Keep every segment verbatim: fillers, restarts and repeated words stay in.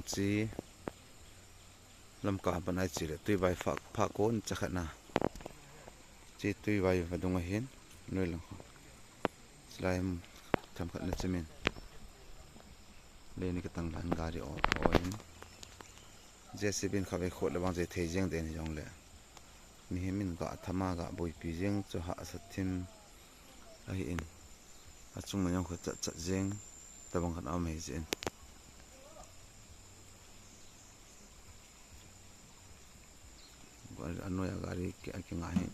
Chi lamka pan ai chi le Tuivai pha, pha kon chakhat na. Chi Tuivai vadung ahin, noi lang kho. Chilai ham themkhat na chimin. Leini katang lan gari o, o in. J C B in khavei khot le bang je thei jeng den jong le. Mihem in ga thama ga boipi jeng chu hahsa thim ahi in. Achung ma jong kho chat chat jeng tabang khat a um ahi jeh in. Gari, anoi a gari ki, kinga hi.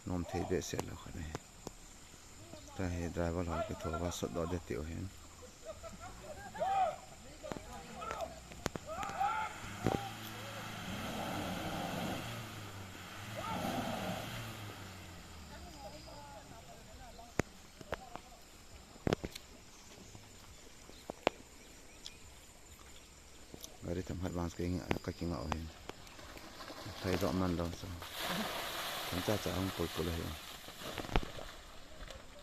Nom thei behseh lou khat ahi. Tua hi driver ho kitho va sot doh ding tiu hin. Gari themkhat vang ka kinga, ka kinga u hin. Lhai doh man lou chu. Themcha cha hung pul pul ahi.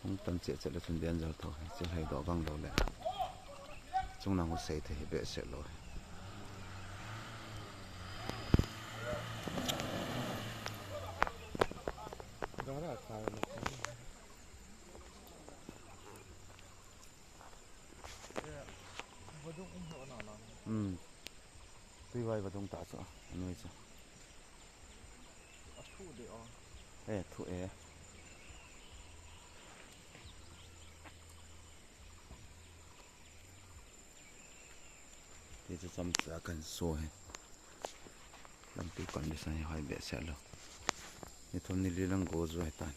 Hung tan che che le chun den jal tho hi. Che lhai doh vang lou le. Chung nang u sei thei hi behseh lou hi. Gara kai lo. Hmm. Tuivai vadung ta chu, anoi chu. A thu de o. Eh, thu e. Ti chu chomcha kan so he. Lampi condition hi hoi behseh lou. Ni thum ni li lang go jo he tan.